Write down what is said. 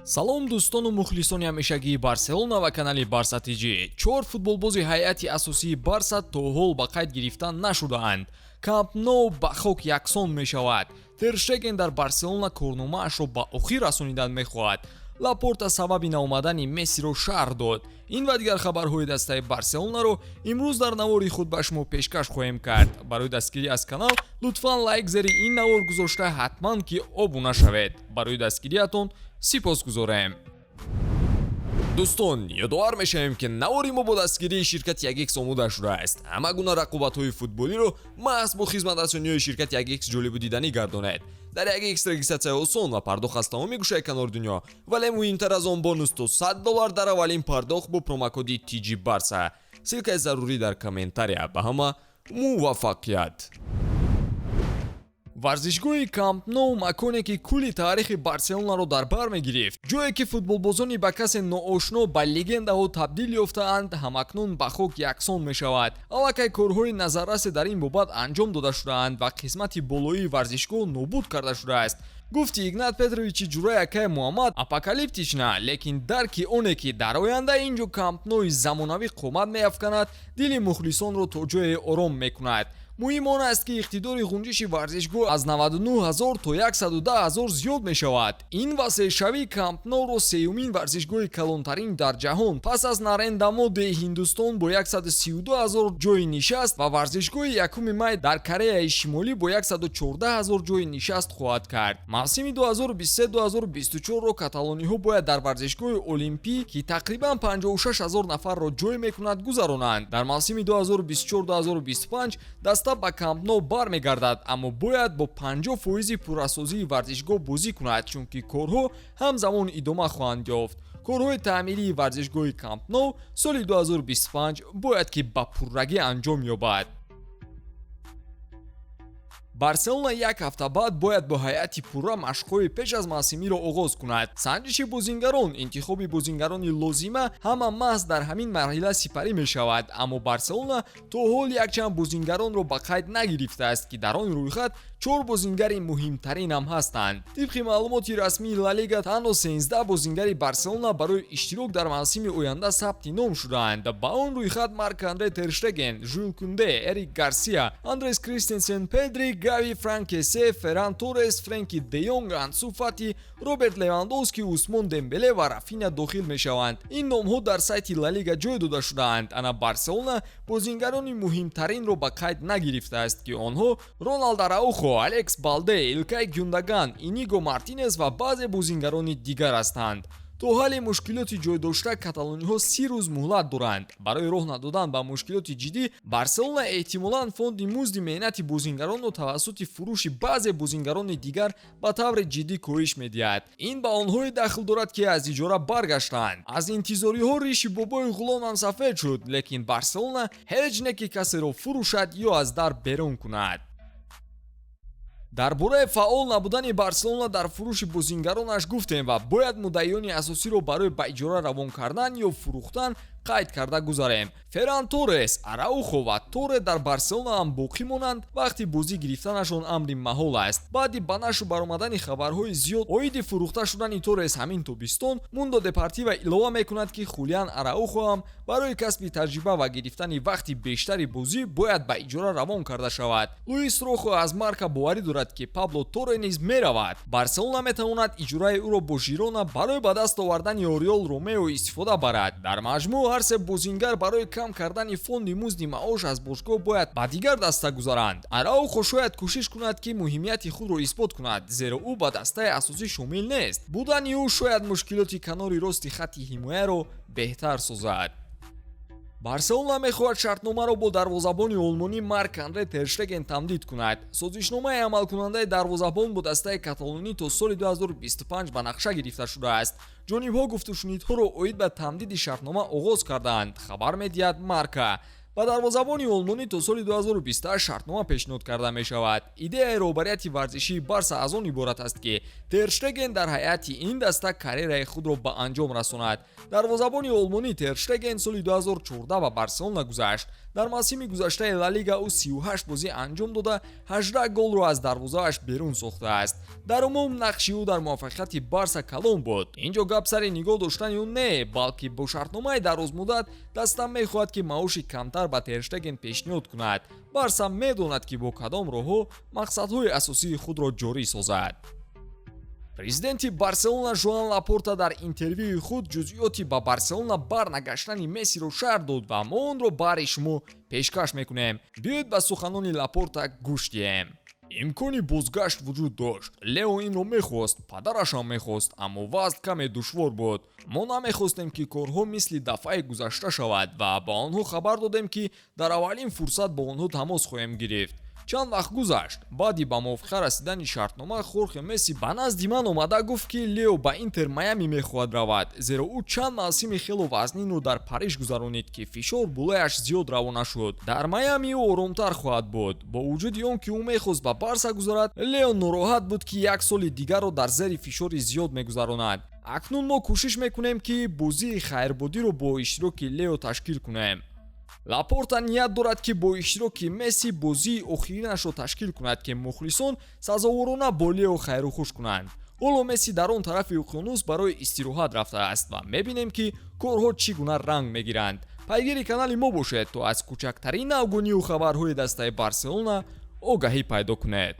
Салом, дӯстону мухлисони ҳамешагии Барселона ва канали Барса ТЖ. Чор футболбози ҳайати асосии Барса то ҳол ба қайд гирифта нашудаанд. Камп Ноу ба хок яксон мешавад. Терштеген дар Барселона корномаашро ба охир расонидан мехоҳад. Лапорта сабаби наомадани Мессиро шарҳ дод. Ин ва дигар хабарҳои дастаи Барселонаро имрӯз дар навори худ ба шумо пешкаш хоҳем кард. Барои дастгирӣ аз канал лутфан лайк зери ин навор гузошта, ҳатман ки обуна шавед. Барои дастгириятон сипос гузорем. Дӯстон, ёдовар мешавем, ки навори мо бо дастгирии ширкати 1X омода шудааст. Ҳама гуна рақобатҳои футболиро маҳз бо хизматрасониҳои ширкати 1X ҷолибу диданӣ гардонед. Дар 1X регистратсия осон ва пардохт аз тамоми гӯшаи канори дунё, вале муҳимтар аз он, бонус то 100 доллар дар аввалин пардохт бо промокоди TG Барса. Ссылкаи зарурӣ дар комментария. Ба ҳама муваффақият! Варзишгоҳи Камп Ноу, маконе ки кулли таърихи Барселонаро дар бар мегирифт, ҷое ки футболбозони ба касе ноошно ба легендаҳо табдил ёфтаанд, ҳамакнун ба хок яксон мешавад. Аллакай корҳои назаррасе дар ин бобат анҷом дода шудаанд ва қисмати болоии варзишгоҳ нобуд карда шудааст. Гуфти Игнат Петровичи ҷурай акай Муҳаммад апокалиптично, лекин дарки оне, ки дар оянда ин ҷо Кампнои замонавӣ қомат меафканад, дили мухлисонро то ҷое ором мекунад. Муҳим он аст, ки иқтидори ғунҷиши варзишгоҳ аз 99 ҳазор то 110 ҳазор зиёд мешавад. Ин васеъшавӣ Кампноро сеюмин варзишгоҳи калонтарин дар ҷаҳон пас аз Нарендра Модии Ҳиндустон бо 132 ҳазор ҷойи нишаст ва варзишгоҳи Якуми май дар Кореяи Шимолӣ бо 114 ҳазор ҷойи нишаст хоҳад кард. Мавсими 2023-2024-ро каталониҳо бояд дар варзишгоҳи Олимпӣ, ки тақрибан 56 ҳазор нафарро ҷой мекунад, гузаронанд. Дар мавсими 2024-2025 даста ба Камп Ноу бармегардад, аммо бояд бо 50 фоизи пуррасозии варзишгоҳ бозӣ кунад, чунки корҳо ҳамзамон идома хоҳанд ёфт. Корҳои таъмирии варзишгоҳи Камп Ноу соли 2025 бояд ки ба пуррагӣ анҷом ёбад. Барселона як ҳафта баъд бояд бо ҳайати пурра машқҳои пеш аз мавсимиро оғоз кунад. Санҷиши бозингарон, интихоби бозингарони лозима ҳама маҳз дар ҳамин марҳила сипарӣ мешавад. Аммо Барселона то ҳол якчанд бозингаронро ба қайд нагирифтааст, ки дар он рӯйхат чор бозингари муҳимтаринам ҳастанд. Тибқи маълумоти расмии Ла Лига, танҳо 13 бозингари Барселона барои иштирок дар мавсими оянда сабти ном шудаанд. Ба он рӯйхат Марк Андре Терштеген, Жюл Кунде, Эрик Гарсия, Андрес Кристенсен, Педри, Гави, Франк Кесе, Ферран Торрес, Френки де Йонг, Ансу Фати, Роберт Левандовски, Усмон Дембеле ва Рафиня дохил мешаванд. Ин номҳо дар сайти Ла Лига ҷой дода шудаанд. Ана Барселона бозингарони муҳимтаринро ба қайд нагирифтааст, ки онҳо Роналд Араухо, Алекс Балде, Илкай Гюндаган, Иниго Мартинес ва баъзе бозингарони дигар ҳастанд. То ҳалли мушкилоти ҷойдошта каталониҳо 30 рӯз муҳлат доранд. Барои роҳ надодан ба мушкилоти ҷиддӣ Барселона эҳтимолан фонди музди меҳнати бозингаронро тавассути фурӯши баъзе бозингарони дигар ба таври ҷиддӣ коҳиш медиҳад. Ин ба онҳое дахл дорад, ки аз иҷора баргаштанд. Аз интизориҳо риши бобои ғуломам сафед шуд, лекин Барселона ҳеҷ не ки касеро фурӯшад ё аз дар берун кунад. Дар бораи фаъол набудани Барселона дар фурӯши бозингаронаш гуфтем ва бояд муддаиёни асосиро барои ба иҷора равон кардан ё фурӯхтан қайд карда гузарем. Ферран Торрес, Араухо ва Торе дар Барселона ҳам боқӣ монанд, вақти бозӣ гирифтанашон амри маҳол аст. Баъди ба нашр баромадани хабарҳои зиёд оиди фурӯхта шудани Торрес ҳамин тобистон, Мундо Депортиво илова мекунад, ки Хулиан Араухо ҳам барои касби таҷриба ва гирифтани вақти бештари бозӣ бояд ба иҷора равон карда шавад. Луис Рохо аз Марка боварӣ дорад, ки Пабло Торе низ меравад. Барселона метавонад иҷораи ӯро бо Жирона барои ба даст овардани Ориол Ромео истифода барад. Дар маҷмӯъ, ҳар се бозингар барои кам кардани фонди музди маош аз бошгоҳ бояд ба дигар даста гузаранд. Араухо шояд кӯшиш кунад, ки муҳимияти худро исбот кунад, зеро ӯ ба дастаи асосӣ шомил нест. Будани ӯ шояд мушкилоти канори рости хатти ҳимояро беҳтар созад. Барселона мехоҳад шартномаро бо дарвозабони олмонӣ Марк Андре Терштеген тамдид кунад. Созишномаи амалкунандаи дарвозабон бо дастаи каталонӣ то соли 2025 ба нақша гирифта шудааст. Ҷонибҳо гуфтушунидҳоро оид ба тамдиди шартнома оғоз кардаанд, хабар медиҳад Марка. Ба дарвозабони олмонӣ то соли 2028 шартнома пешниҳод карда мешавад. Идеяи роҳбарияти варзишии Барса аз он иборат аст, ки Терштеген дар ҳайати ин даста карьераи худро ба анҷом расонад. Дарвозабони олмонӣ Терштеген соли 2014 ба Барселона гузашт. Дар мавсими гузаштаи Ла Лига ӯ 38 бозӣ анҷом дода, 18 голро аз дарвозааш берун сохтааст. Дар умум нақши ӯ дар муваффақияти Барса калон буд. Ин ҷо гап сари нигоҳ доштани ӯ не, балки бо шартномаи дарозмуддат даста мехоҳад, ки маоши камтар ба Терштеген пешниҳод кунад. Барса медонад, ки бо кадом роҳҳо мақсадҳои асосии худро ҷорӣ созад. Президенти Барселона Жоан Лапорта дар интервюи худ ҷузъиёти ба Барселона барнагаштани Мессиро шарҳ дод ва мо онро баҳри шумо пешкаш мекунем. Биёед, ба суханони Лапорта гӯш диҳем. Имкони бозгашт вуҷуд дошт. Лео инро мехост, падарашам мехост, аммо вазъ каме душвор буд. Мо намехостем, ки корҳо мисли дафъаи гузашта шавад, ва ба онҳо хабар додем, ки дар аввалин фурсат бо онҳо тамос хоҳем гирифт. Чанд вақт гузашт. Баъди ба мувофиқа расидани шартнома Хорхе Месси ба назди ман омада гуфт, ки Лео ба Интер Майами мехоҳад равад, зеро ӯ чанд мавсими хело вазнинро дар Париж гузаронид, ки фишор болояш зиёд равона шуд. Дар Майами ӯ оромтар хоҳад буд. Бо вуҷуди он ки ӯ мехост ба Барса гузарад, Лео нороҳат буд, ки як соли дигарро дар зери фишори зиёд мегузаронад. Акнун мо кӯшиш мекунем, ки бозии хайрбодиро бо иштироки Лео ташкил кунем. Лапорта ният дорад, ки бо иштироки Месси бозии охиринашро ташкил кунад, ки мухлисон сазоворона бо Лео хайрухуш кунанд. Ҳоло Месси дар он тарафи уқёнус барои истироҳат рафтааст ва мебинем, ки корҳо чӣ гуна ранг мегиранд. Пайгири канали мо бошед, то аз кӯчактарин навгонию хабарҳои дастаи Барселона огаҳӣ пайдо кунед.